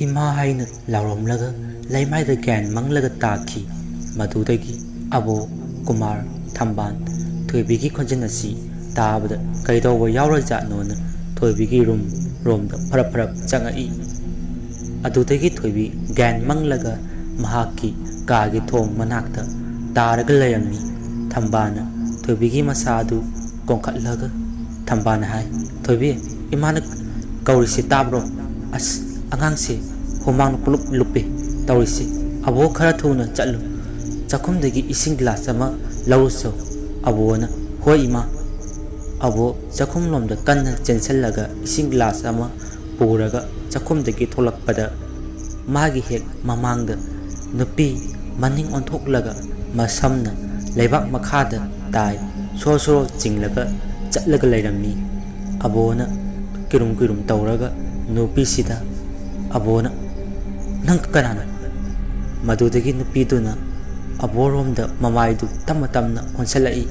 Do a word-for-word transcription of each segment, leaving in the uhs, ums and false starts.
"ꯏꯃꯥ" ꯍꯥꯏꯅ ꯂꯥꯎꯔꯝꯂꯒ ꯂꯩꯃꯥꯏꯗ ꯒ꯭ꯌꯥꯟ ꯃꯪꯂꯒ ꯇꯥꯈꯤ꯫ ꯃꯗꯨꯗꯒꯤ ꯑꯕꯣ, ꯀꯨꯃꯥꯔ, ꯊꯝꯕꯥꯜ, ꯊꯣꯏꯕꯤꯒꯤ ꯈꯣꯟꯖꯦꯜ ꯑꯁꯤ ꯇꯥꯕꯗ ꯀꯩꯗꯧꯕ ꯌꯥꯎꯔꯖꯥꯠꯅꯣꯅ ꯊꯣꯏꯕꯤꯒꯤ ꯔꯨꯝ ꯔꯣꯝꯗ ꯐꯔꯞ ꯐꯔꯞ ꯆꯪꯉꯛꯏ꯫ ꯑꯗꯨꯗꯒꯤ ꯊꯣꯏꯕꯤ ꯒ꯭ꯌꯥꯟ ꯃꯪꯂꯒ ꯃꯍꯥꯛꯀꯤ ꯀꯥꯒꯤ ꯊꯣꯡ ꯃꯅꯥꯛꯇ ꯇꯥꯔꯒ ꯂꯩꯔꯝꯃꯤ꯫ ꯊꯝꯕꯥꯜꯅ ꯊꯣꯏꯕꯤꯒꯤ ꯃꯁꯥ ꯑꯗꯨ ꯀꯣꯟꯈꯠꯂꯒ ꯊꯝꯕꯥꯜꯅ ꯍꯥꯏ, "ꯊꯣꯏꯕꯤ, ꯏꯃꯥꯅ ꯀꯧꯔꯤꯁꯤ ꯇꯥꯕ꯭ꯔꯣ? ꯑꯁ, ꯑꯉꯥꯡꯁꯦ ꯍꯨꯃꯥꯡꯅ ꯄꯨꯂꯞ ꯂꯨꯞꯄꯦ ꯇꯧꯔꯤꯁꯦ꯫ ꯑꯕꯣ, ꯈꯔ ꯊꯨꯅ ꯆꯠꯂꯨ꯫ ꯆꯥꯛꯈꯨꯝꯗꯒꯤ ꯏꯁꯤꯡ ꯒꯤꯂꯥꯁ ꯑꯃ ꯂꯧꯔꯨꯆꯣ꯫" ꯑꯕꯣꯅ, "ꯍꯣꯏ ꯏꯃꯥ꯫" ꯑꯕꯣ ꯆꯥꯛꯈꯨꯝꯂꯣꯝꯗ ꯀꯟꯅ ꯆꯦꯟꯁꯤꯜꯂꯒ ꯏꯁꯤꯡ ꯒꯤꯂꯥꯁ ꯑꯃ ꯄꯨꯔꯒ ꯆꯥꯛꯈꯨꯝꯗꯒꯤ ꯊꯣꯛꯂꯛꯄꯗ, ꯃꯥꯒꯤ ꯍꯦꯛ ꯃꯃꯥꯡꯗ ꯅꯨꯄꯤ ꯃꯅꯤꯡ ꯑꯣꯟꯊꯣꯛꯂꯒ ꯃꯁꯝꯅ ꯂꯩꯕꯥꯛ ꯃꯈꯥꯗ ꯇꯥꯏ ꯁꯣꯔꯣ ꯁꯣꯔꯣ ꯆꯤꯡꯂꯒ ꯆꯠꯂꯒ ꯂꯩꯔꯝꯃꯤ꯫ ꯑꯕꯣꯅ ꯀꯤꯔꯨꯝ ꯀꯤꯔꯨꯝ ꯇꯧꯔꯒ ꯅꯨꯄꯤꯁꯤꯗ ꯑꯕꯣꯅ, "ꯅꯪ ꯀꯅꯥꯅꯣ?" ꯃꯗꯨꯗꯒꯤ ꯅꯨꯄꯤꯗꯨꯅ ꯑꯕꯣꯔꯣꯝꯗ ꯃꯃꯥꯏꯗꯨ ꯇꯞꯅ ꯇꯞꯅ ꯑꯣꯟꯁꯤꯜꯂꯛꯏ꯫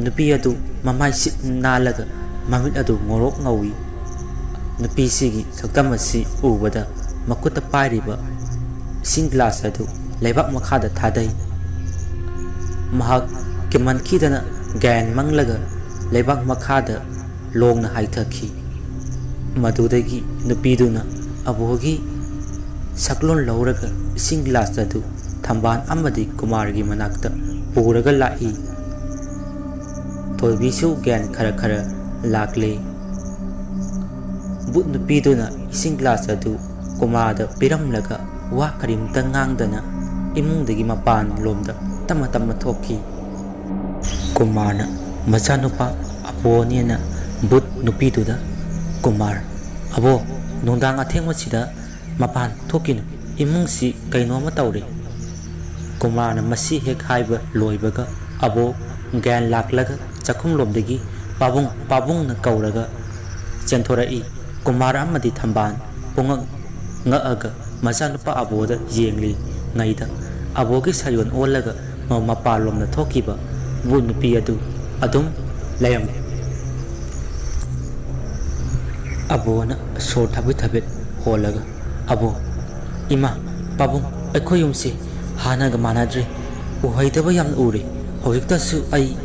ꯅꯨꯄꯤ ꯑꯗꯨ ꯃꯃꯥꯏ ꯁꯤꯠ ꯅꯥꯜꯂꯒ ꯃꯃꯤꯠ ꯑꯗꯨ ꯉꯧꯔꯣꯛ ꯉꯧꯏ꯫ ꯅꯨꯄꯤꯁꯤꯒꯤ ꯁꯛꯇꯝ ꯑꯁꯤ ꯎꯕꯗ ꯃꯈꯨꯠꯇ ꯄꯥꯏꯔꯤꯕ ꯏꯁꯤꯡ ꯒ꯭ꯂꯥꯁ ꯑꯗꯨ ꯂꯩꯕꯥꯛ ꯃꯈꯥꯗ ꯊꯥꯗꯩ꯫ ꯃꯍꯥꯛ ꯀꯤꯃꯟꯈꯤꯗꯅ ꯒ꯭ꯌꯥꯟ ꯃꯪꯂꯒ ꯂꯩꯕꯥꯛ ꯃꯈꯥꯗ ꯂꯣꯡꯅ ꯍꯥꯏꯊꯈꯤ꯫ ꯃꯗꯨꯗꯒꯤ ꯅꯨꯄꯤꯗꯨꯅ ꯑꯕꯣꯒꯤ ꯁꯛꯂꯣꯟ ꯂꯧꯔꯒ ꯏꯁꯤꯡ ꯒ꯭ꯂꯥꯁ ꯑꯗꯨ ꯊꯝꯕꯥꯜ ꯑꯃꯗꯤ ꯀꯨꯃꯥꯔꯒꯤ ꯃꯅꯥꯛꯇ ꯄꯨꯔꯒ ꯂꯥꯛꯏ꯫ ꯊꯣꯏꯕꯤꯁꯨ ꯒ꯭ꯌꯥꯟ ꯈꯔ ꯈꯔ ꯂꯥꯛꯂꯦ꯫ ꯚꯨꯠ ꯅꯨꯄꯤꯗꯨꯅ ꯏꯁꯤꯡ ꯒ꯭ꯂꯥꯁ ꯑꯗꯨ ꯀꯨꯃꯥꯔꯗ ꯄꯤꯔꯝꯂꯒ ꯋꯥ ꯀꯔꯤꯝꯇ ꯉꯥꯡꯗꯅ ꯏꯃꯨꯡꯗꯒꯤ ꯃꯄꯥꯟ ꯂꯣꯝꯗ ꯇꯞꯅ ꯇꯞꯅ ꯊꯣꯛꯈꯤ꯫ ꯀꯨꯃꯥꯔꯅ ꯃꯆꯥꯅꯨꯄꯥ ꯑꯕꯣꯅꯦꯅ ꯚꯨꯠ ꯅꯨꯄꯤꯗꯨꯗ, "ꯀꯨꯃꯥꯔ, ꯑꯕꯣ, ꯅꯨꯡꯗꯥꯡ ꯑꯊꯦꯡꯕꯁꯤꯗ ꯃꯄꯥꯟ ꯊꯣꯛꯈꯤꯅꯨ, ꯏꯃꯨꯡꯁꯤ ꯀꯩꯅꯣꯝꯃ ꯇꯧꯔꯦ꯫" ꯀꯨꯃꯥꯔꯅ ꯃꯁꯤ ꯍꯦꯛ ꯍꯥꯏꯕ ꯂꯣꯏꯕꯒ ꯑꯕꯣ ꯒ꯭ꯌꯥꯟ ꯂꯥꯛꯂꯒ ꯆꯥꯛꯈꯨꯝꯂꯣꯝꯗꯒꯤ "ꯄꯥꯕꯨꯡ, ꯄꯥꯕꯨꯡꯅ" ꯀꯧꯔꯒ ꯆꯦꯟꯊꯣꯔꯛꯏ꯫ ꯀꯨꯃꯥꯔ ꯑꯃꯗꯤ ꯊꯝꯕꯥꯜ ꯄꯨꯡꯉꯛ ꯉꯛꯑꯒ ꯃꯆꯥꯅꯨꯄꯥ ꯑꯕꯣꯗ ꯌꯦꯡꯂꯤꯉꯩꯗ ꯑꯕꯣꯒꯤ ꯁꯥꯌꯣꯟ ꯑꯣꯜꯂꯒ ꯃ-, ꯃꯄꯥꯟꯂꯣꯝꯗ ꯊꯣꯛꯈꯤꯕ ꯚꯨꯠ ꯅꯨꯄꯤ ꯑꯗꯨ ꯑꯗꯨꯝ ꯂꯩꯔꯝꯃꯤ꯫ ꯑꯕꯣꯅ ꯁꯣꯔ ꯊꯕꯦꯠ ꯊꯕꯦꯠ ꯍꯣꯜꯂꯒ, "ꯑꯕꯣ, ꯏꯃꯥ, ꯄꯥꯕꯨꯡ, ꯑꯩꯈꯣꯏ ꯌꯨꯝꯁꯤ ꯍꯥꯟꯅꯒ ꯃꯥꯟꯅꯗ꯭ꯔꯦ꯫ ꯎꯍꯩꯗꯕ ꯌꯥꯝꯅ ꯎꯔꯦ꯫ ꯍꯧꯖꯤꯛꯇꯁꯨ ꯑꯩ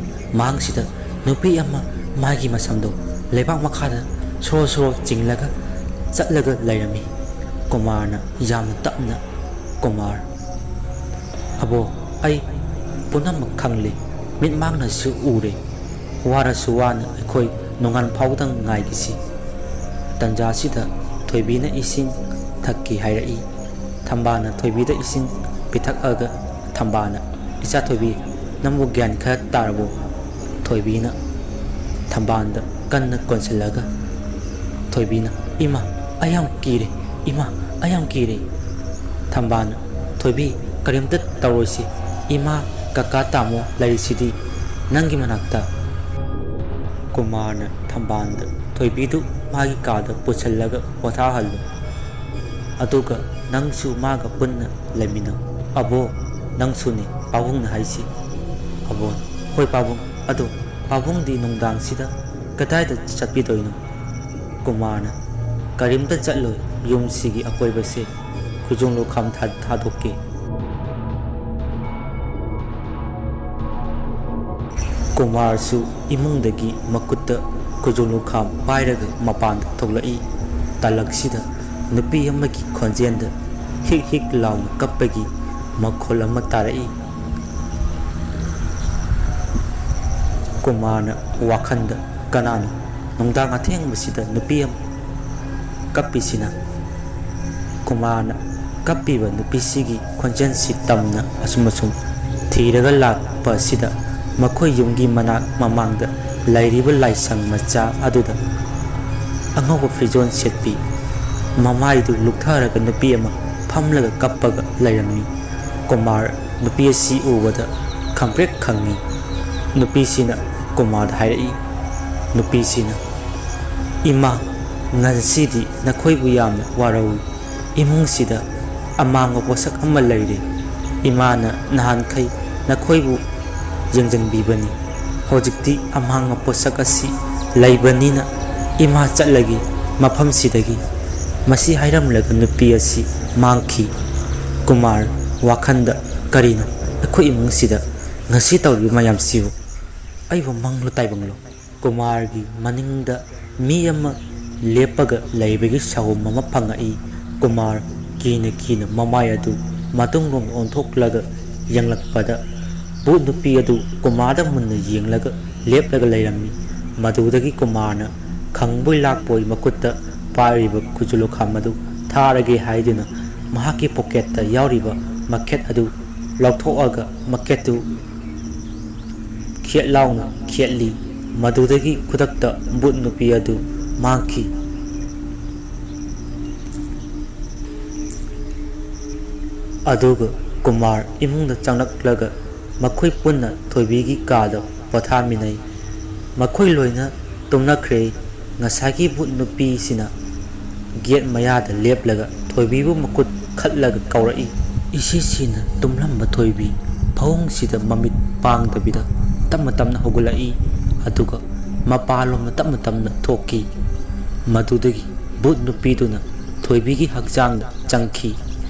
ꯃꯥꯡꯁꯤꯗ ꯅꯨꯄꯤ ꯑꯃ ꯃꯥꯒꯤ ꯃꯁꯝꯗꯣ ꯂꯩꯕꯥꯛ ꯃꯈꯥꯗ ꯁꯣꯔꯣ ꯁꯣꯔꯣ ꯆꯤꯡꯂꯒ ꯆꯠꯂꯒ ꯂꯩꯔꯝꯃꯤ꯫" ꯀꯨꯃꯥꯔꯅ ꯌꯥꯝꯅ ꯇꯞꯅ, "ꯀꯨꯃꯥꯔ, ꯑꯕꯣ, ꯑꯩ ꯄꯨꯝꯅꯃꯛ ꯈꯪꯂꯦ, ꯃꯤꯠꯃꯥꯡꯅꯁꯨ ꯎꯔꯦ꯫ ꯋꯥꯔꯁꯨ ꯋꯥꯅ ꯑꯩꯈꯣꯏ ꯅꯣꯡꯉꯥꯟ ꯐꯥꯎꯗꯪ ꯉꯥꯏꯈꯤꯁꯤ꯫" ꯇꯟꯖꯥꯁꯤꯗ ꯊꯣꯏꯕꯤꯅ ꯏꯁꯤꯡ ꯊꯛꯀꯦ ꯍꯥꯏꯔꯛꯏ꯫ ꯊꯝꯕꯥꯜꯅ ꯊꯣꯏꯕꯤꯗ ꯏꯁꯤꯡ ꯄꯤꯊꯛꯑꯒ ꯊꯝꯕꯥꯜꯅ, "ꯏꯆꯥ ꯊꯣꯏꯕꯤ, ꯅꯪꯕꯨ ꯒ꯭ꯌꯥꯟ ꯈꯔ ꯇꯥꯔꯕꯣ?" ꯊꯣꯏꯕꯤꯅ ꯊꯝꯕꯥꯜꯗ ꯀꯟꯅ ꯀꯣꯟꯁꯤꯜꯂꯒ ꯊꯣꯏꯕꯤꯅ, "ꯏꯃꯥ, ꯑꯩ ꯌꯥꯝ ꯀꯤꯔꯦ, ꯏꯃꯥ, ꯑꯩ ꯌꯥꯝ ꯀꯤꯔꯦ꯫" ꯊꯝꯕꯥꯜꯅ, "ꯊꯣꯏꯕꯤ, ꯀꯔꯤꯝꯇ ꯇꯧꯔꯣꯏꯁꯤ, ꯏꯃꯥ, ꯀꯀꯥ, ꯇꯥꯃꯣ ꯂꯩꯔꯤꯁꯤꯗꯤ ꯅꯪꯒꯤ ꯃꯅꯥꯛꯇ꯫" ꯀꯨꯃꯥꯔꯅ ꯊꯝꯕꯥꯜꯗ, "ꯊꯣꯏꯕꯤꯗꯨ ꯃꯥꯒꯤ ꯀꯥꯗ ꯄꯨꯁꯤꯜꯂꯒ ꯄꯣꯊꯥꯍꯜꯂꯨ꯫ ꯑꯗꯨꯒ ꯅꯪꯁꯨ ꯃꯥꯒ ꯄꯨꯟꯅ ꯂꯩꯃꯤꯟꯅꯧ꯫" "ꯑꯕꯣ, ꯅꯪꯁꯨꯅꯤ ꯄꯥꯕꯨꯡꯅ ꯍꯥꯏꯁꯤ꯫" ꯑꯕꯣꯅ, "ꯍꯣꯏ ꯄꯥꯕꯨꯡ, ꯑꯗꯣ ꯄꯥꯕꯨꯡꯗꯤ ꯅꯨꯡꯗꯥꯡꯁꯤꯗ ꯀꯗꯥꯏꯗ ꯆꯠꯄꯤꯗꯣꯏꯅꯣ?" ꯀꯨꯃꯥꯔꯅ, "ꯀꯔꯤꯝꯇ ꯆꯠꯂꯣꯏ, ꯌꯨꯝꯁꯤꯒꯤ ꯑꯀꯣꯏꯕꯁꯦ ꯈꯨꯖꯨꯡ ꯂꯨꯈꯥꯝ ꯊꯥ-, ꯊꯥꯗꯣꯛꯀꯦ꯫" ꯀꯨꯃꯥꯔꯁꯨ ꯏꯃꯨꯡꯗꯒꯤ ꯃꯈꯨꯠꯇ ꯈꯨꯖꯨꯡ ꯂꯨꯈꯥꯝ ꯄꯥꯏꯔꯒ ꯃꯄꯥꯟꯗ ꯊꯣꯛꯂꯛꯏ꯫ ꯇꯥꯂꯛꯁꯤꯗ ꯅꯨꯄꯤ ꯑꯃꯒꯤ ꯈꯣꯟꯖꯦꯜꯗ ꯍꯤꯛ ꯍꯤꯛ ꯂꯥꯎꯅ ꯀꯞꯄꯒꯤ ꯃꯈꯣꯜ ꯑꯃ ꯇꯥꯔꯛꯏ꯫ ꯀꯨꯃꯥꯔꯅ ꯋꯥꯈꯜꯗ, "ꯀꯅꯥꯅꯣ ꯅꯨꯡꯗꯥꯡ ꯑꯊꯦꯡꯕꯁꯤꯗ ꯅꯨꯄꯤ ꯑꯃ ꯀꯞꯄꯤꯁꯤꯅ?" ꯀꯨꯃꯥꯔꯅ ꯀꯞꯄꯤꯕ ꯅꯨꯄꯤꯁꯤꯒꯤ ꯈꯣꯟꯖꯦꯜꯁꯤ ꯇꯝꯅ ꯑꯁꯨꯝ ꯑꯁꯨꯝ ꯊꯤꯔꯒ ꯂꯥꯛꯄ ꯑꯁꯤꯗ, ꯃꯈꯣꯏ ꯌꯨꯝꯒꯤ ꯃꯅꯥꯛ ꯃꯃꯥꯡꯗ ꯂꯩꯔꯤꯕ ꯂꯥꯏꯁꯪ ꯃꯆꯥ ꯑꯗꯨꯗ ꯑꯉꯧꯕ ꯐꯤꯖꯣꯜ ꯁꯦꯠꯄꯤ, ꯃꯃꯥꯏꯗꯨ ꯂꯨꯛꯊꯔꯒ ꯅꯨꯄꯤ ꯑꯃ ꯐꯝꯂꯒ ꯀꯞꯄꯒ ꯂꯩꯔꯝꯃꯤ꯫ ꯀꯨꯃꯥꯔ ꯅꯨꯄꯤ ꯑꯁꯤ ꯎꯕꯗ ꯈꯪꯄ꯭ꯔꯦꯛ ꯈꯪꯉꯤ꯫ ꯅꯨꯄꯤꯁꯤꯅ ꯀꯨꯃꯥꯔꯗ ꯍꯥꯏꯔꯛꯏ꯫ ꯅꯨꯄꯤꯁꯤꯅ, "ꯏꯃꯥ, ꯉꯁꯤꯗꯤ ꯅꯈꯣꯏꯕꯨ ꯌꯥꯝꯅ ꯋꯥꯔꯧꯏ꯫ ꯏꯃꯨꯡꯁꯤꯗ ꯑꯃꯥꯡꯕ ꯄꯣꯠꯁꯛ ꯑꯃ ꯂꯩꯔꯦ꯫ ꯏꯃꯥꯅ ꯅꯍꯥꯟꯈꯩ ꯅꯈꯣꯏꯕꯨ ꯌꯦꯡꯁꯤꯟꯕꯤꯕꯅꯤ꯫ ꯍꯧꯖꯤꯛꯇꯤ ꯑꯃꯥꯡꯕ ꯄꯣꯠꯁꯛ ꯑꯁꯤ ꯂꯩꯕꯅꯤꯅ ꯏꯃꯥ ꯆꯠꯂꯒꯦ, ꯃꯐꯝꯁꯤꯗꯒꯤ꯫ ꯃꯁꯤ ꯍꯥꯏꯔꯝꯂꯒ ꯅꯨꯄꯤ ꯑꯁꯤ ꯃꯥꯡꯈꯤ꯫ ꯀꯨꯃꯥꯔ ꯋꯥꯈꯜꯗ, "ꯀꯔꯤꯅꯣ ꯑꯩꯈꯣꯏ ꯏꯃꯨꯡꯁꯤꯗ ꯉꯁꯤ ꯇꯧꯔꯤꯕ ꯃꯌꯥꯝꯁꯤꯕꯨ? ꯑꯩꯕꯨ ꯃꯪꯂꯣ ꯇꯥꯏꯕꯪꯂꯣ?" ꯀꯨꯃꯥꯔꯒꯤ ꯃꯅꯤꯡꯗ ꯃꯤ ꯑꯃ ꯂꯦꯞꯄꯒ ꯂꯩꯕꯒꯤ ꯁꯥꯎꯍꯨꯝ ꯑꯃ ꯐꯪꯉꯛꯏ꯫ ꯀꯨꯃꯥꯔ ꯀꯤꯅ ꯀꯤꯅ ꯃꯃꯥꯏ ꯑꯗꯨ ꯃꯇꯨꯡꯂꯣꯝꯗ ꯑꯣꯟꯊꯣꯛꯂꯒ ꯌꯦꯡꯂꯛꯄꯗ, ꯚꯨꯠ ꯅꯨꯄꯤ ꯑꯗꯨ ꯀꯨꯃꯥꯔꯗ ꯃꯨꯟꯅ ꯌꯦꯡꯂꯒ ꯂꯦꯞꯂꯒ ꯂꯩꯔꯝꯃꯤ꯫ ꯃꯗꯨꯗꯒꯤ ꯀꯨꯃꯥꯔꯅ ꯈꯪꯕꯣꯏ ꯂꯥꯛꯄꯣꯏ ꯃꯈꯨꯠꯇ ꯄꯥꯏꯔꯤꯕ ꯈꯨꯖꯨ ꯂꯨꯈꯥꯝ ꯑꯗꯨ ꯊꯥꯔꯒꯦ ꯍꯥꯏꯗꯨꯅ ꯃꯍꯥꯛꯀꯤ ꯄꯣꯀꯦꯠꯇ ꯌꯥꯎꯔꯤꯕ ꯃꯈꯦꯠ ꯑꯗꯨ ꯂꯧꯊꯣꯛꯑꯒ ꯃꯈꯦꯠꯇꯨ ꯈꯦꯠ ꯂꯥꯎꯅ ꯈꯦꯠꯂꯤ꯫ ꯃꯗꯨꯗꯒꯤ ꯈꯨꯗꯛꯇ ꯚꯨꯠ ꯅꯨꯄꯤ ꯑꯗꯨ ꯃꯥꯡꯈꯤ꯫ ꯑꯗꯨꯒ ꯀꯨꯃꯥꯔ ꯏꯃꯨꯡꯗ ꯆꯪꯂꯛꯂꯒ ꯃꯈꯣꯏ ꯄꯨꯟꯅ ꯊꯣꯏꯕꯤꯒꯤ ꯀꯥꯗ ꯄꯣꯊꯥꯃꯤꯟꯅꯩ꯫ ꯃꯈꯣꯏ ꯂꯣꯏꯅ ꯇꯨꯝꯅꯈ꯭ꯔꯦ꯫ ꯉꯁꯥꯏꯒꯤ ꯚꯨꯠ ꯅꯨꯄꯤꯁꯤꯅ ꯒꯦꯠ ꯃꯌꯥꯗ ꯂꯦꯞꯂꯒ ꯊꯣꯏꯕꯤꯕꯨ ꯃꯈꯨꯠ ꯈꯠꯂꯒ ꯀꯧꯔꯛꯏ꯫ ꯏꯁꯤꯁꯤꯅ ꯇꯨꯝꯂꯝꯕ ꯊꯣꯏꯕꯤ ꯐꯃꯨꯡꯁꯤꯗ ꯃꯃꯤꯠ ꯄꯥꯡꯗꯕꯤꯗ ꯇꯞꯅ ꯇꯞꯅ ꯍꯧꯒꯠꯂꯛꯏ, ꯑꯗꯨꯒ ꯃꯄꯥꯟꯂꯣꯝꯗ ꯇꯞꯅ ꯇꯞꯅ ꯊꯣꯛꯈꯤ꯫ ꯃꯗꯨꯗꯒꯤ ꯚꯨꯠ ꯅꯨꯄꯤꯗꯨꯅ ꯊꯣꯏꯕꯤꯒꯤ ꯍꯛꯆꯥꯡꯗ ꯆꯪꯈꯤ,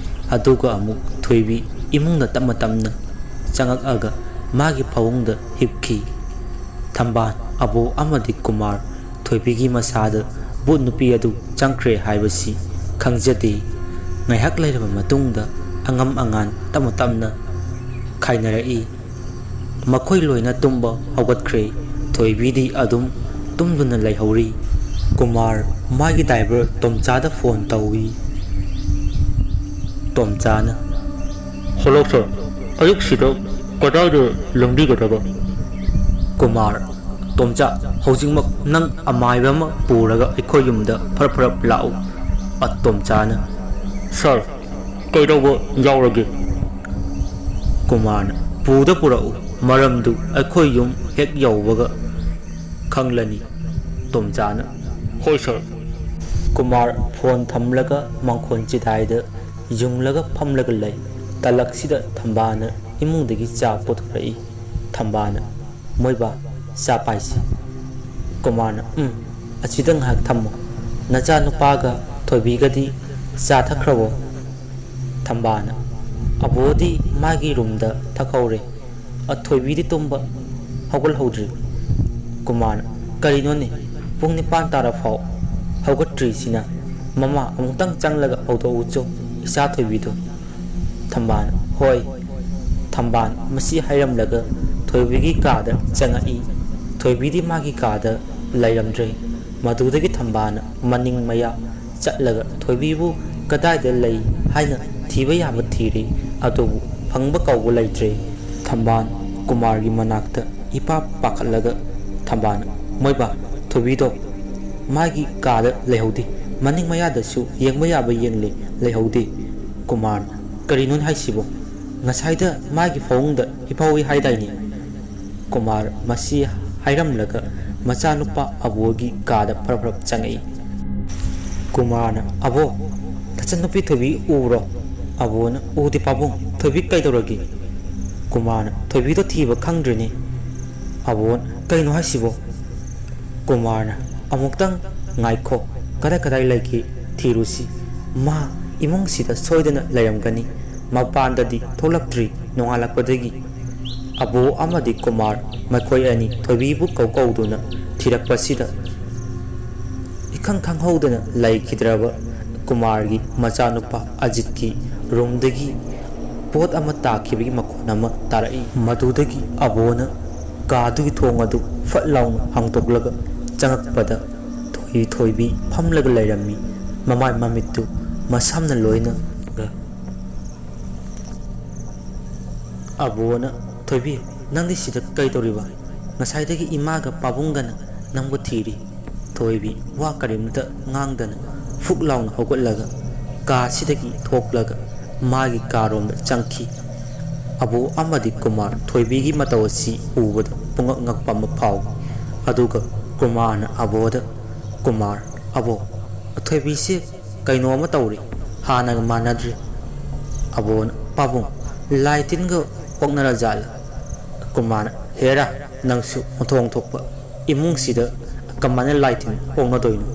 ꯑꯗꯨꯒ ꯑꯃꯨꯛ ꯊꯣꯏꯕꯤ ꯏꯃꯨꯡꯗ ꯇꯞꯅ ꯇꯞꯅ ꯆꯪꯉꯛꯑꯒ ꯃꯥꯒꯤ ꯐꯃꯨꯡꯗ ꯍꯤꯞꯈꯤ꯫ ꯊꯝꯕꯥꯜ, ꯑꯕꯣ ꯑꯃꯗꯤ ꯀꯨꯃꯥꯔ ꯊꯣꯏꯕꯤꯒꯤ ꯃꯁꯥꯗ ꯚꯨꯠ ꯅꯨꯄꯤ ꯑꯗꯨ ꯆꯪꯈ꯭ꯔꯦ ꯍꯥꯏꯕꯁꯤ ꯈꯪꯖꯗꯦ꯫ ꯉꯥꯏꯍꯥꯛ ꯂꯩꯔꯕ ꯃꯇꯨꯡꯗ ꯑꯉꯝ ꯑꯉꯥꯟ ꯇꯞꯅ ꯇꯞꯅ ꯈꯥꯏꯅꯔꯛꯏ꯫ ꯃꯈꯣꯏ ꯂꯣꯏꯅ ꯇꯨꯝꯕ ꯍꯧꯒꯠꯈ꯭ꯔꯦ꯫ ꯊꯣꯏꯕꯤꯗꯤ ꯑꯗꯨꯝ ꯇꯨꯝꯗꯨꯅ ꯂꯩꯍꯧꯔꯤ꯫ ꯀꯨꯃꯥꯔ ꯃꯥꯒꯤ ꯗ꯭ꯔꯥꯏꯚꯔ ꯇꯣꯝꯆꯥꯗ ꯐꯣꯟ ꯇꯧꯏ꯫ ꯇꯣꯝꯆꯥꯅ, "ꯍꯜꯂꯣ ꯁꯥꯔ, ꯑꯌꯨꯛꯁꯤꯗ ꯀꯗꯥꯏꯗ ꯂꯦꯡꯕꯤꯒꯗꯕ?" ꯀꯨꯃꯥꯔ, "ꯇꯣꯝꯆꯥ, ꯍꯧꯖꯤꯛꯃꯛ ꯅꯪ ꯑꯃꯥꯏꯕ ꯑꯃ ꯄꯨꯔꯒ ꯑꯩꯈꯣꯏ ꯌꯨꯝꯗ ꯐꯔꯞ ꯐꯔꯞ ꯂꯥꯛꯎ꯫" ꯑ, ꯇꯣꯝꯆꯥꯅ, "ꯁꯥꯔ, ꯀꯩꯗꯧꯕ ꯌꯥꯎꯔꯒꯦ?" ꯀꯨꯃꯥꯔꯅ, "ꯄꯨꯗ ꯄꯨꯔꯛꯎ, ꯃꯔꯝꯗꯨ ꯑꯩꯈꯣꯏ ꯌꯨꯝ ꯍꯦꯛ ꯌꯧꯕꯒ ꯈꯪꯂꯅꯤ꯫" ꯇꯣꯝꯆꯥꯅ, "ꯍꯣꯏ ꯁꯥꯔ꯫" ꯀꯨꯃꯥꯔ ꯐꯣꯟ ꯊꯝꯂꯒ ꯃꯥꯡꯈꯣꯜ ꯆꯤꯗꯥꯏꯗ ꯌꯨꯡꯂꯒ ꯐꯝꯂꯒ ꯂꯩ꯫ ꯇꯂꯛꯁꯤꯗ ꯊꯝꯕꯥꯜꯅ ꯏꯃꯨꯡꯗꯒꯤ ꯆꯥ ꯄꯨꯊꯣꯔꯛꯏ꯫ ꯊꯝꯕꯥꯜꯅ, "ꯃꯣꯏꯕꯥ, ꯆꯥ ꯄꯥꯏꯁꯤ꯫" ꯀꯨꯃꯥꯔꯅ, "ꯎꯝ, ꯑꯁꯤꯗ ꯉꯥꯏꯍꯥꯛ ꯊꯝꯃꯨ꯫" "ꯅꯆꯥꯅꯨꯄꯥꯒ ꯊꯣꯏꯕꯤꯒꯗꯤ ꯆꯥ ꯊꯛꯈ꯭ꯔꯕꯣ?" ꯊꯝꯕꯥꯜꯅ, "ꯑꯕꯣꯗꯤ ꯃꯥꯒꯤ ꯔꯨꯝꯗ ꯊꯛꯍꯧꯔꯦ꯫ ꯑꯊꯣꯏꯕꯤꯗꯤ ꯇꯨꯝꯕ ꯍꯧꯒꯠꯍꯧꯗ꯭ꯔꯤ꯫" ꯀꯨꯃꯥꯔꯅ, "ꯀꯔꯤꯅꯣꯅꯦ, ꯄꯨꯡ ꯅꯤꯄꯥꯟ ꯇꯥꯔꯐꯥꯎ ꯍꯧꯒꯠꯇ꯭ꯔꯤꯁꯤꯅ? ꯃꯃꯥ, ꯑꯃꯨꯛꯇꯪ ꯆꯪꯂꯒ ꯍꯧꯗꯣꯛꯎꯆꯣ ꯏꯆꯥ ꯊꯣꯏꯕꯤꯗꯣ꯫" ꯊꯝꯕꯥꯜꯅ, "ꯍꯣꯏ꯫" ꯊꯝꯕꯥꯜ ꯃꯁꯤ ꯍꯥꯏꯔꯝꯂꯒ ꯊꯣꯏꯕꯤꯒꯤ ꯀꯥꯗ ꯆꯪꯉꯛꯏ꯫ ꯊꯣꯏꯕꯤꯗꯤ ꯃꯥꯒꯤ ꯀꯥꯗ ꯂꯩꯔꯝꯗ꯭ꯔꯦ꯫ ꯃꯗꯨꯗꯒꯤ ꯊꯝꯕꯥꯜꯅ ꯃꯅꯤꯡ ꯃꯌꯥ ꯆꯠꯂꯒ ꯊꯣꯏꯕꯤꯕꯨ ꯀꯗꯥꯏꯗ ꯂꯩ ꯍꯥꯏꯅ ꯊꯤꯕ ꯌꯥꯕ ꯊꯤꯔꯦ, ꯑꯗꯨꯕꯨ ꯐꯪꯕ ꯀꯧꯕ ꯂꯩꯇ꯭ꯔꯦ꯫ ꯊꯝꯕꯥꯜ ꯀꯨꯃꯥꯔꯒꯤ ꯃꯅꯥꯛꯇ ꯏꯄꯥ ꯄꯥꯈꯠꯂꯒ ꯊꯝꯕꯥꯜꯅ, "ꯃꯣꯏꯕꯥ, ꯊꯣꯏꯕꯤꯗꯣ ꯃꯥꯒꯤ ꯀꯥꯗ ꯂꯩꯍꯧꯗꯦ꯫ ꯃꯅꯤꯡ ꯃꯌꯥꯗꯁꯨ ꯌꯦꯡꯕ ꯌꯥꯕ ꯌꯦꯡꯂꯦ, ꯂꯩꯍꯧꯗꯦ꯫" ꯀꯨꯃꯥꯔꯅ, "ꯀꯔꯤꯅꯣꯅꯦ ꯍꯥꯏꯁꯤꯕꯣ? ꯉꯁꯥꯏꯗ ꯃꯥꯒꯤ ꯐꯃꯨꯡꯗ ꯍꯤꯞꯍꯧꯏ ꯍꯥꯏꯗꯥꯏꯅꯦ?" ꯀꯨꯃꯥꯔ ꯃꯁꯤ ꯍꯥꯏꯔꯝꯂꯒ ꯃꯆꯥꯅꯨꯄꯥ ꯑꯕꯣꯒꯤ ꯀꯥꯗ ꯐꯔꯞ ꯐꯔꯞ ꯆꯪꯉꯛꯏ꯫ ꯀꯨꯃꯥꯔꯅ, "ꯑꯕꯣ, ꯅꯆꯟꯅꯨꯄꯤ ꯊꯣꯏꯕꯤ ꯎꯕ꯭ꯔꯣ?" ꯑꯕꯣꯅ, "ꯎꯗꯦ ꯄꯥꯕꯨꯡ, ꯊꯣꯏꯕꯤ ꯀꯩꯗꯧꯔꯒꯦ?" ꯀꯨꯃꯥꯔꯅ, "ꯊꯣꯏꯕꯤꯗꯣ ꯊꯤꯕ ꯈꯪꯗ꯭ꯔꯦꯅꯦ꯫" ꯑꯕꯣꯅ, "ꯀꯩꯅꯣ ꯍꯥꯏꯁꯤꯕꯣ?" ꯀꯨꯃꯥꯔꯅ, "ꯑꯃꯨꯛꯇꯪ ꯉꯥꯏꯈꯣ, ꯀꯗꯥꯏ ꯀꯗꯥꯏ ꯂꯩꯒꯦ ꯊꯤꯔꯨꯁꯤ꯫ ꯃꯥ ꯏꯃꯨꯡꯁꯤꯗ ꯁꯣꯏꯗꯅ ꯂꯩꯔꯝꯒꯅꯤ꯫ ꯃꯄꯥꯟꯗꯗꯤ ꯊꯣꯛꯂꯛꯇ꯭ꯔꯤ ꯅꯣꯡꯉꯥꯜꯂꯛꯄꯗꯒꯤ꯫" ꯑꯕꯣ ꯑꯃꯗꯤ ꯀꯨꯃꯥꯔ ꯃꯈꯣꯏ ꯑꯅꯤ ꯊꯣꯏꯕꯤꯕꯨ ꯀꯧ ꯀꯧꯗꯨꯅ ꯊꯤꯔꯛꯄꯁꯤꯗ ꯏꯈꯪ ꯈꯪꯍꯧꯗꯅ ꯂꯩꯈꯤꯗ꯭ꯔꯕ ꯀꯨꯃꯥꯔꯒꯤ ꯃꯆꯥꯅꯨꯄꯥ ꯑꯖꯤꯠꯀꯤ ꯔꯨꯝꯗꯒꯤ ꯄꯣꯠ ꯑꯃ ꯇꯥꯈꯤꯕꯒꯤ ꯃꯈꯣꯟ ꯑꯃ ꯇꯥꯔꯛꯏ꯫ ꯃꯗꯨꯗꯒꯤ ꯑꯕꯣꯅ ꯀꯥꯗꯨꯒꯤ ꯊꯣꯡ ꯑꯗꯨ ꯐꯠ ꯂꯥꯎꯅ ꯍꯥꯡꯗꯣꯛꯂꯒ ꯆꯪꯉꯛꯄꯗ ꯊꯣꯏ-, ꯊꯣꯏꯕꯤ ꯐꯝꯂꯒ ꯂꯩꯔꯝꯃꯤ꯫ ꯃꯃꯥꯏ ꯃꯃꯤꯠꯇꯨ ꯃꯁꯝꯅ ꯂꯣꯏꯅ ꯑꯕꯣꯅ, "ꯊꯣꯏꯕꯤ, ꯅꯪꯗꯤ ꯁꯤꯗ ꯀꯩ ꯇꯧꯔꯤꯕ? ꯉꯁꯥꯏꯗꯒꯤ ꯏꯃꯥꯒ ꯄꯥꯕꯨꯡꯒꯅ ꯅꯪꯕꯨ ꯊꯤꯔꯤ꯫" ꯊꯣꯏꯕꯤ ꯋꯥ ꯀꯔꯤꯝꯇ ꯉꯥꯡꯗꯅ ꯐꯨꯛ ꯂꯥꯎꯅ ꯍꯧꯒꯠꯂꯒ ꯀꯥꯁꯤꯗꯒꯤ ꯊꯣꯛꯂꯒ ꯃꯥꯒꯤ ꯀꯥꯔꯣꯝꯗ ꯆꯪꯈꯤ꯫ ꯑꯕꯣ ꯑꯃꯗꯤ ꯀꯨꯃꯥꯔ ꯊꯣꯏꯕꯤꯒꯤ ꯃꯇꯧ ꯑꯁꯤ ꯎꯕꯗ ꯄꯨꯡꯉꯛ ꯉꯛꯄ ꯑꯃ ꯐꯥꯎꯏ꯫ ꯑꯗꯨꯒ ꯀꯨꯃꯥꯔꯅ ꯑꯕꯣꯗ, "ꯀꯨꯃꯥꯔ, ꯑꯕꯣ, ꯊꯣꯏꯕꯤꯁꯦ ꯀꯩꯅꯣ ꯑꯃ ꯇꯧꯔꯦ, ꯍꯥꯟꯅꯒ ꯃꯥꯟꯅꯗ꯭ꯔꯦ꯫" ꯑꯕꯣꯅ, "ꯄꯥꯕꯨꯡ, ꯂꯥꯏ ꯇꯤꯟꯒ ꯑꯣꯛꯅꯔ ꯖꯥꯠꯂ?" ꯀꯨꯃꯥꯔꯅ, "ꯍꯦꯔꯥ, ꯅꯪꯁꯨ ꯑꯣꯟꯊꯣꯛ ꯑꯣꯟꯊꯣꯛꯄ, ꯏꯃꯨꯡꯁꯤꯗ ꯀꯃꯥꯏꯅ ꯂꯥꯏ ꯇꯤꯟ ꯑꯣꯛꯅꯗꯣꯏꯅꯣ?"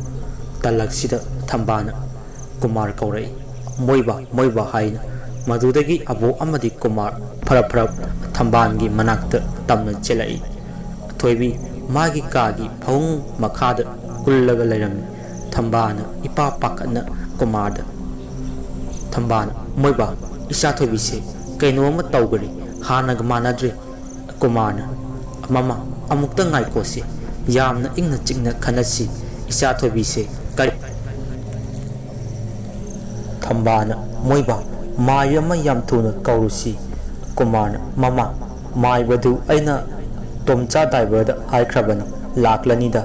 ꯇꯥꯂꯛꯁꯤꯗ ꯊꯝꯕꯥꯜꯅ ꯀꯨꯃꯥꯔ ꯀꯧꯔꯛꯏ꯫ "ꯃꯣꯏꯕꯥ, ꯃꯣꯏꯕꯥ" ꯍꯥꯏꯅ꯫ ꯃꯗꯨꯗꯒꯤ ꯑꯕꯣꯛ ꯑꯃꯗꯤ ꯀꯨꯃꯥꯔ ꯐꯔꯞ ꯐꯔꯞ ꯊꯝꯕꯥꯜꯒꯤ ꯃꯅꯥꯛꯇ ꯇꯝꯅ ꯆꯦꯜꯂꯛꯏ꯫ ꯊꯣꯏꯕꯤ ꯃꯥꯒꯤ ꯀꯥꯒꯤ ꯐꯃꯨꯡ ꯃꯈꯥꯗ ꯀꯨꯜꯂꯒ ꯂꯩꯔꯝꯃꯤ꯫ ꯊꯝꯕꯥꯜꯅ ꯏꯄꯥ ꯄꯥꯈꯠꯅ ꯀꯨꯃꯥꯔꯗ, ꯊꯝꯕꯥꯜꯅ, "ꯃꯣꯏꯕꯥ, ꯏꯆꯥ ꯊꯣꯏꯕꯤꯁꯦ ꯀꯩꯅꯣ ꯑꯃ ꯇꯧꯈ꯭ꯔꯦ, ꯍꯥꯟꯅꯒ ꯃꯥꯟꯅꯗ꯭ꯔꯦ"꯫ ꯀꯨꯃꯥꯔꯅ, "ꯃꯃꯥ, ꯑꯃꯨꯛꯇ ꯉꯥꯏꯈꯣꯁꯤ, ꯌꯥꯝꯅ ꯏꯪꯅ ꯆꯤꯛꯅ ꯈꯟꯅꯁꯤ, ꯏꯆꯥ ꯊꯣꯏꯕꯤꯁꯦ ꯀꯔꯤ"꯫ ꯊꯝꯕꯥꯜꯅ, "ꯃꯣꯏꯕꯥ, ꯃꯥꯏꯕ ꯑꯃ ꯌꯥꯝ ꯊꯨꯅ ꯀꯧꯔꯨꯁꯤ"꯫ ꯀꯨꯃꯥꯔꯅ, "ꯃꯃꯥ, ꯃꯥꯏꯕꯗꯨ ꯑꯩꯅ ꯇꯣꯝꯆꯥ ꯗ꯭ꯔꯥꯏꯚꯔꯗ ꯍꯥꯏꯈ꯭ꯔꯕꯅꯤ, ꯂꯥꯛꯂꯅꯤꯗ"꯫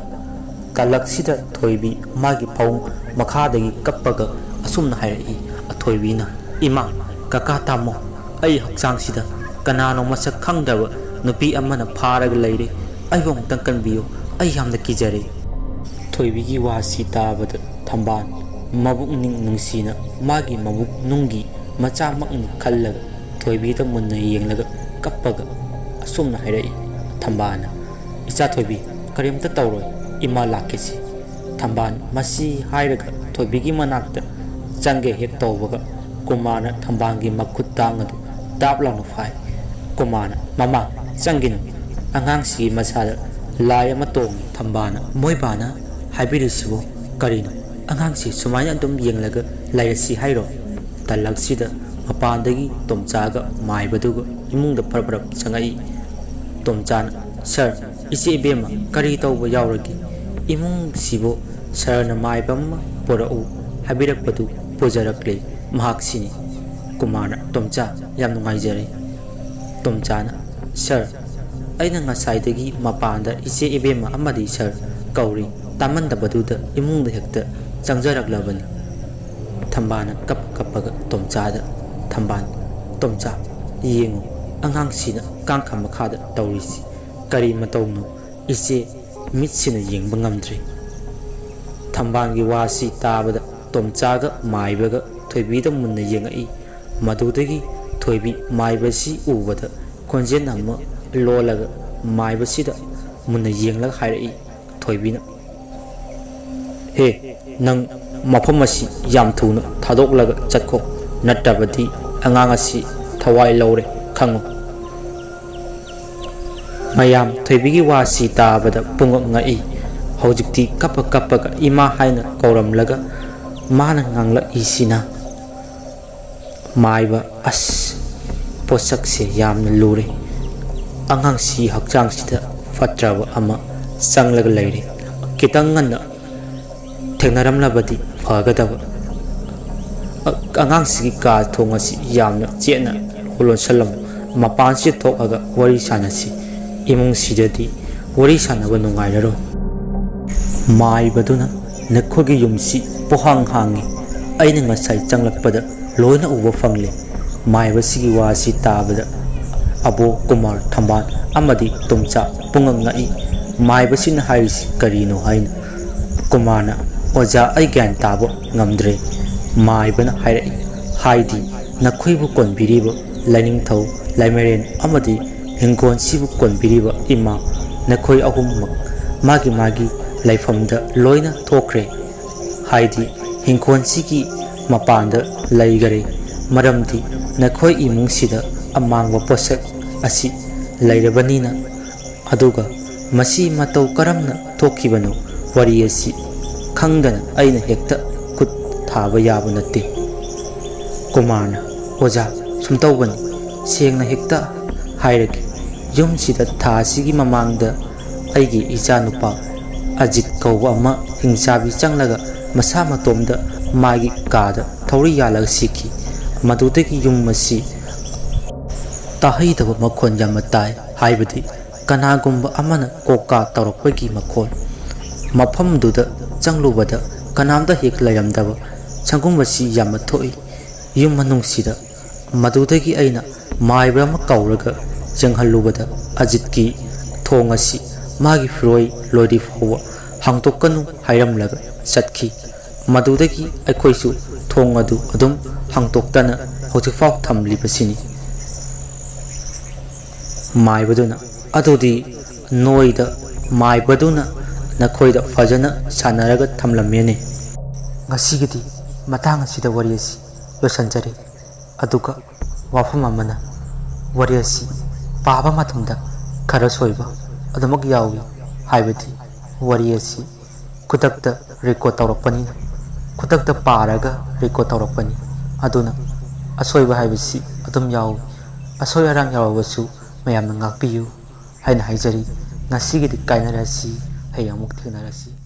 ꯇꯥꯂꯛꯁꯤꯗ ꯊꯣꯏꯕꯤ ꯃꯥꯒꯤ ꯐꯃꯨꯡ ꯃꯈꯥꯗꯒꯤ ꯀꯞꯄꯒ ꯑꯁꯨꯝꯅ ꯍꯥꯏꯔꯛꯏ꯫ ꯊꯣꯏꯕꯤꯅ, "ꯏꯃꯥ, ꯀꯀꯥ, ꯇꯥꯃꯣ, ꯑꯩ ꯍꯛꯆꯥꯡꯁꯤꯗ ꯀꯅꯥꯅꯣ ꯃꯁꯛ ꯈꯪꯗꯕ ꯅꯨꯄꯤ ꯑꯃꯅ ꯐꯥꯔꯒ ꯂꯩꯔꯦ꯫ ꯑꯩꯕꯨ ꯑꯃꯨꯛꯇꯪ ꯀꯟꯕꯤꯌꯨ꯫ ꯑꯩ ꯌꯥꯝꯅ ꯀꯤꯖꯔꯦ"꯫ ꯊꯣꯏꯕꯤꯒꯤ ꯋꯥꯁꯤ ꯇꯥꯕꯗ ꯊꯝꯕꯥꯜ ꯃꯕꯨꯛꯅꯤꯡ ꯅꯨꯡꯁꯤꯅ ꯃꯥꯒꯤ ꯃꯕꯨꯛ ꯅꯨꯡꯒꯤ ꯃꯆꯥꯃꯛꯅꯤ ꯈꯜꯂꯒ ꯊꯣꯏꯕꯤꯗ ꯃꯨꯟꯅ ꯌꯦꯡꯂꯒ ꯀꯞꯄꯒ ꯑꯁꯨꯝꯅ ꯍꯥꯏꯔꯛꯏ꯫ ꯊꯝꯕꯥꯜꯅ, "ꯏꯆꯥ ꯊꯣꯏꯕꯤ, ꯀꯔꯤꯝꯇ ꯇꯧꯔꯣꯏ, ꯏꯃꯥ ꯂꯥꯛꯀꯦꯁꯤ"꯫ ꯊꯝꯕꯥꯜ ꯃꯁꯤ ꯍꯥꯏꯔꯒ ꯊꯣꯏꯕꯤꯒꯤ ꯃꯅꯥꯛꯇ ꯆꯪꯒꯦ ꯍꯦꯛ ꯇꯧꯕꯒ ꯀꯨꯃꯥꯔꯅ ꯊꯝꯕꯥꯜꯒꯤ ꯃꯈꯨꯠ ꯇꯥꯡ ꯑꯗꯨ ꯗꯥꯞ ꯂꯥꯎꯅ ꯐꯥꯏ꯫ ꯀꯨꯃꯥꯔꯅ, "ꯃꯃꯥ, ꯆꯪꯒꯤꯅꯨ, ꯑꯉꯥꯡꯁꯤꯒꯤ ꯃꯁꯥꯗ ꯂꯥꯏ ꯑꯃ ꯇꯣꯡꯉꯤ"꯫ ꯊꯝꯕꯥꯜꯅ, "ꯃꯣꯏꯕꯥꯅ ꯍꯥꯏꯕꯤꯔꯤꯁꯤꯕꯨ ꯀꯔꯤꯅꯣ? ꯑꯉꯥꯡꯁꯤ ꯁꯨꯃꯥꯏꯅ ꯑꯗꯨꯝ ꯌꯦꯡꯂꯒ ꯂꯩꯔꯁꯤ ꯍꯥꯏꯔꯣ?" ꯇꯥꯂꯛꯁꯤꯗ ꯃꯄꯥꯟꯗꯒꯤ ꯇꯣꯝꯆꯥꯒ ꯃꯥꯏꯕꯗꯨꯒ ꯏꯃꯨꯡꯗ ꯐꯔꯞ ꯐꯔꯞ ꯆꯪꯉꯛꯏ꯫ ꯇꯣꯝꯆꯥꯅ, "ꯁꯥꯔ, ꯏꯆꯦ ꯏꯕꯦꯝꯃ ꯀꯔꯤ ꯇꯧꯕ ꯌꯥꯎꯔꯒꯦ? ꯏꯃꯨꯡꯁꯤꯕꯨ ꯁꯥꯔꯅ ꯃꯥꯏꯕ ꯑꯃ ꯄꯨꯔꯛꯎ ꯍꯥꯏꯕꯤꯔꯛꯄꯗꯨ ꯄꯨꯖꯔꯛꯂꯦ, ꯃꯍꯥꯛꯁꯤꯅꯤ"꯫ ꯀꯨꯃꯥꯔꯅ, "ꯇꯣꯝꯆꯥ, ꯌꯥꯝ ꯅꯨꯡꯉꯥꯏꯖꯔꯦ"꯫ ꯇꯣꯝꯆꯥꯅ, "ꯁꯥꯔ, ꯑꯩꯅ ꯉꯁꯥꯏꯗꯒꯤ ꯃꯄꯥꯟꯗ ꯏꯆꯦ ꯏꯕꯦꯝꯃ ꯑꯃꯗꯤ ꯁꯥꯔ ꯀꯧꯔꯤ, ꯇꯥꯃꯟꯗꯕꯗꯨꯗ ꯏꯃꯨꯡꯗ ꯍꯦꯛꯇ ꯆꯪꯖꯔꯛꯂꯕꯅꯤ"꯫ ꯊꯝꯕꯥꯜꯅ ꯀꯞ ꯀꯞꯄꯒ ꯇꯣꯝꯆꯥꯗ, ꯊꯝꯕꯥꯜ, "ꯇꯣꯝꯆꯥ, ꯌꯦꯡꯉꯨ, ꯑꯉꯥꯡꯁꯤꯅ ꯀꯥꯡꯈ ꯃꯈꯥꯗ ꯇꯧꯔꯤꯁꯤ ꯀꯔꯤ ꯃꯇꯧꯅꯣ? ꯏꯆꯦ ꯃꯤꯠꯁꯤꯅ ꯌꯦꯡꯕ ꯉꯝꯗ꯭ꯔꯦ"꯫ ꯊꯝꯕꯥꯜꯒꯤ ꯋꯥꯁꯤ ꯇꯥꯕꯗ ꯇꯣꯝꯆꯥꯒ ꯃꯥꯏꯕꯒ ꯊꯣꯏꯕꯤꯗ ꯃꯨꯟꯅ ꯌꯦꯡꯉꯛꯏ꯫ ꯃꯗꯨꯗꯒꯤ ꯊꯣꯏꯕꯤ ꯃꯥꯏꯕꯁꯤ ꯎꯕꯗ ꯈꯣꯟꯖꯦꯜ ꯑꯃ ꯂꯣꯜꯂꯒ ꯃꯥꯏꯕꯁꯤꯗ ꯃꯨꯟꯅ ꯌꯦꯡꯂꯒ ꯍꯥꯏꯔꯛꯏ꯫ ꯊꯣꯏꯕꯤꯅ, "ꯍꯦ, "ꯅꯪ ꯃꯐꯝ ꯑꯁꯤ ꯌꯥꯝ ꯊꯨꯅ ꯊꯥꯗꯣꯛꯂꯒ ꯆꯠꯈꯣ, ꯅꯠꯇ꯭ꯔꯕꯗꯤ ꯑꯉꯥꯡ ꯑꯁꯤ ꯊꯋꯥꯏ ꯂꯧꯔꯦ ꯈꯪꯉꯨ꯫" ꯃꯌꯥꯝ ꯊꯣꯏꯕꯤꯒꯤ ꯋꯥꯁꯤ ꯇꯥꯕꯗ ꯄꯨꯡꯉꯛ ꯉꯛꯏ꯫ ꯍꯧꯖꯤꯛꯇꯤ ꯀꯞꯄ ꯀꯞꯄꯒ "ꯏꯃꯥ" ꯍꯥꯏꯅ ꯀꯧꯔꯝꯂꯒ ꯃꯥꯅ ꯉꯥꯡꯂꯛꯏꯁꯤꯅ, "ꯃꯥꯏꯕ, ꯑꯁ, ꯄꯣꯠꯁꯛꯁꯦ ꯌꯥꯝꯅ ꯂꯨꯔꯦ꯫ ꯑꯉꯥꯡꯁꯤ ꯍꯛꯆꯥꯡꯁꯤꯗ ꯐꯠꯇ꯭ꯔꯕ ꯑꯃ ꯆꯪꯂꯒ ꯂꯩꯔꯦ꯫ ꯈꯤꯇꯪ ꯉꯟꯅ ꯊꯦꯡꯅꯔꯝꯂꯕꯗꯤ ꯐꯒꯗꯕ꯫ ꯑ-, ꯑꯉꯥꯡꯁꯤꯒꯤ ꯀꯥ ꯊꯣꯡ ꯑꯁꯤ ꯌꯥꯝꯅ ꯆꯦꯠꯅ ꯂꯣꯟꯁꯤꯜꯂꯝꯃꯨ꯫ ꯃꯄꯥꯟꯁꯤꯗ ꯊꯣꯛꯑꯒ ꯋꯥꯔꯤ ꯁꯥꯟꯅꯁꯤ꯫ ꯏꯃꯨꯡꯁꯤꯗꯗꯤ ꯋꯥꯔꯤ ꯁꯥꯟꯅꯕ ꯅꯨꯡꯉꯥꯏꯔꯔꯣꯏ꯫" ꯃꯥꯏꯕꯗꯨꯅ, "ꯅꯈꯣꯏꯒꯤ ꯌꯨꯝꯁꯤ ꯄꯣꯍꯥꯡ ꯍꯥꯡꯉꯤ꯫ ꯑꯩꯅ ꯉꯁꯥꯏ ꯆꯪꯂꯛꯄꯗ ꯂꯣꯏꯅ ꯎꯕ ꯐꯪꯂꯦ꯫" ꯃꯥꯏꯕꯁꯤꯒꯤ ꯋꯥꯁꯤ ꯇꯥꯕꯗ ꯑꯕꯣ, ꯀꯨꯃꯥꯔ, ꯊꯝꯕꯥꯜ ꯑꯃꯗꯤ ꯇꯣꯝꯆꯥ ꯄꯨꯡꯉꯛ ꯉꯛꯏ꯫ ꯃꯥꯏꯕꯁꯤꯅ ꯍꯥꯏꯔꯤꯁꯤ ꯀꯔꯤꯅꯣ ꯍꯥꯏꯅ꯫ ꯀꯨꯃꯥꯔꯅ, "ꯑꯣꯖꯥ, ꯑꯩ ꯒ꯭ꯌꯥꯟ ꯇꯥꯕ ꯉꯝꯗ꯭ꯔꯦ꯫" ꯃꯥꯏꯕꯅ ꯍꯥꯏꯔꯛꯏ, "ꯍꯥꯏꯗꯤ ꯅꯈꯣꯏꯕꯨ ꯀꯣꯟꯕꯤꯔꯤꯕ ꯂꯥꯏꯅꯤꯡꯊꯧ, ꯂꯥꯏꯃꯔꯦꯟ ꯑꯃꯗꯤ ꯍꯤꯡꯒꯣꯜꯁꯤꯕꯨ ꯀꯣꯟꯕꯤꯔꯤꯕ ꯏꯃꯥ, ꯅꯈꯣꯏ ꯑꯍꯨꯝꯃꯛ ꯃꯥꯒꯤ ꯃꯥꯒꯤ ꯂꯩꯐꯝꯗ ꯂꯣꯏꯅ ꯊꯣꯛꯈ꯭ꯔꯦ꯫ ꯍꯥꯏꯗꯤ ꯍꯤꯡꯈꯣꯜꯁꯤꯒꯤ ꯃꯄꯥꯟꯗ ꯂꯩꯈꯔꯦ, ꯃꯔꯝꯗꯤ ꯅꯈꯣꯏ ꯏꯃꯨꯡꯁꯤꯗ ꯑꯃꯥꯡꯕ ꯄꯣꯠꯁꯛ ꯑꯁꯤ ꯂꯩꯔꯕꯅꯤꯅ꯫ ꯑꯗꯨꯒ ꯃꯁꯤ ꯃꯇꯧ ꯀꯔꯝꯅ ꯊꯣꯛꯈꯤꯕꯅꯣ? ꯋꯥꯔꯤ ꯑꯁꯤ ꯈꯪꯗꯅ ꯑꯩꯅ ꯍꯦꯛꯇ ꯈꯨꯠ ꯊꯥꯕ ꯌꯥꯕ ꯅꯠꯇꯦ꯫" ꯀꯨꯃꯥꯔꯅ, "ꯑꯣꯖꯥ, ꯁꯨꯝ ꯇꯧꯕꯅꯤ, ꯁꯦꯡꯅ ꯍꯦꯛꯇ ꯍꯥꯏꯔꯒꯦ꯫ ꯌꯨꯝꯁꯤꯗ ꯊꯥ ꯑꯁꯤꯒꯤ ꯃꯃꯥꯡꯗ ꯑꯩꯒꯤ ꯏꯆꯥꯅꯨꯄꯥ ꯑꯖꯤꯠ ꯀꯧꯕ ꯑꯃ ꯍꯤꯡꯆꯥꯕꯤ ꯆꯪꯂꯒ ꯃꯁꯥ ꯃꯇꯣꯝꯗ ꯃꯥꯒꯤ ꯀꯥꯗ ꯊꯧꯔꯤ ꯌꯥꯜꯂꯒ ꯁꯤꯈꯤ꯫ ꯃꯗꯨꯗꯒꯤ ꯌꯨꯝ ꯑꯁꯤ ꯇꯥꯍꯩꯗꯕ ꯃꯈꯣꯟ ꯌꯥꯝꯅ ꯇꯥꯏ, ꯍꯥꯏꯕꯗꯤ ꯀꯅꯥꯒꯨꯝꯕ ꯑꯃꯅ ꯀꯣꯀꯥ ꯇꯧꯔꯛꯄꯒꯤ ꯃꯈꯣꯜ꯫ ꯃꯐꯝꯗꯨꯗ ꯆꯪꯂꯨꯕꯗ ꯀꯅꯥꯝꯇ ꯍꯦꯛ ꯂꯩꯔꯝꯗꯕ ꯁꯪꯒꯨꯝꯕꯁꯤ ꯌꯥꯝꯅ ꯊꯣꯛꯏ ꯌꯨꯝ ꯃꯅꯨꯡꯁꯤꯗ꯫ ꯃꯗꯨꯗꯒꯤ ꯑꯩꯅ ꯃꯥꯏꯕ ꯑꯃ ꯀꯧꯔꯒ ꯌꯦꯡꯍꯜꯂꯨꯕꯗ ꯑꯖꯤꯠꯀꯤ ꯊꯣꯡ ꯑꯁꯤ ꯃꯥꯒꯤ ꯐꯤꯔꯣꯏ ꯂꯣꯏꯗ꯭ꯔꯤ ꯐꯥꯎꯕ ꯍꯥꯡꯗꯣꯛꯀꯅꯨ ꯍꯥꯏꯔꯝꯂꯒ ꯆꯠꯈꯤ꯫ ꯃꯗꯨꯗꯒꯤ ꯑꯩꯈꯣꯏꯁꯨ ꯊꯣꯡ ꯑꯗꯨ ꯑꯗꯨꯝ ꯍꯥꯡꯗꯣꯛꯇꯅ ꯍꯧꯖꯤꯛꯐꯥꯎ ꯊꯝꯂꯤꯕꯁꯤꯅꯤ꯫" ꯃꯥꯏꯕꯗꯨꯅ, "ꯑꯗꯨꯗꯤ ꯅꯣꯏꯗ ꯃꯥꯏꯕꯗꯨꯅ ꯅꯈꯣꯏꯗ ꯐꯖꯅ ꯁꯥꯟꯅꯔꯒ ꯊꯝꯂꯝꯃꯦꯅꯦ?" ꯉꯁꯤꯒꯤꯗꯤ ꯃꯇꯥꯡ ꯑꯁꯤꯗ ꯋꯥꯔꯤ ꯑꯁꯤ ꯂꯣꯏꯁꯤꯟꯖꯔꯦ꯫ ꯑꯗꯨꯒ ꯋꯥꯐꯝ ꯑꯃꯅ, ꯋꯥꯔꯤ ꯑꯁꯤ ꯄꯥꯕ ꯃꯇꯝꯗ ꯈꯔ ꯁꯣꯏꯕ ꯑꯗꯨꯃꯛ ꯌꯥꯎꯏ꯫ ꯍꯥꯏꯕꯗꯤ ꯋꯥꯔꯤ ꯑꯁꯤ ꯈꯨꯗꯛꯇ ꯔꯦꯀꯣꯔꯠ ꯇꯧꯔꯛꯄꯅꯤꯅ, ꯈꯨꯗꯛꯇ ꯄꯥꯔꯒ ꯔꯦꯀꯣꯔꯠ ꯇꯧꯔꯛꯄꯅꯤ꯫ ꯑꯗꯨꯅ ꯑꯁꯣꯏꯕ ꯍꯥꯏꯕꯁꯤ ꯑꯗꯨꯝ ꯌꯥꯎꯏ꯫ ꯑꯁꯣꯏ ꯑꯔꯥꯡ ꯌꯥꯎꯔꯕꯁꯨ ꯃꯌꯥꯝꯅ ꯉꯥꯛꯄꯤꯌꯨ ꯍꯥꯏꯅ ꯍꯥꯏꯖꯔꯤ꯫ ꯉꯁꯤꯒꯤꯗꯤ ꯀꯥꯏꯅꯔꯁꯤ, ꯍꯌꯦꯡ ꯑꯃꯨꯛ ꯊꯦꯡꯅꯔꯁꯤ꯫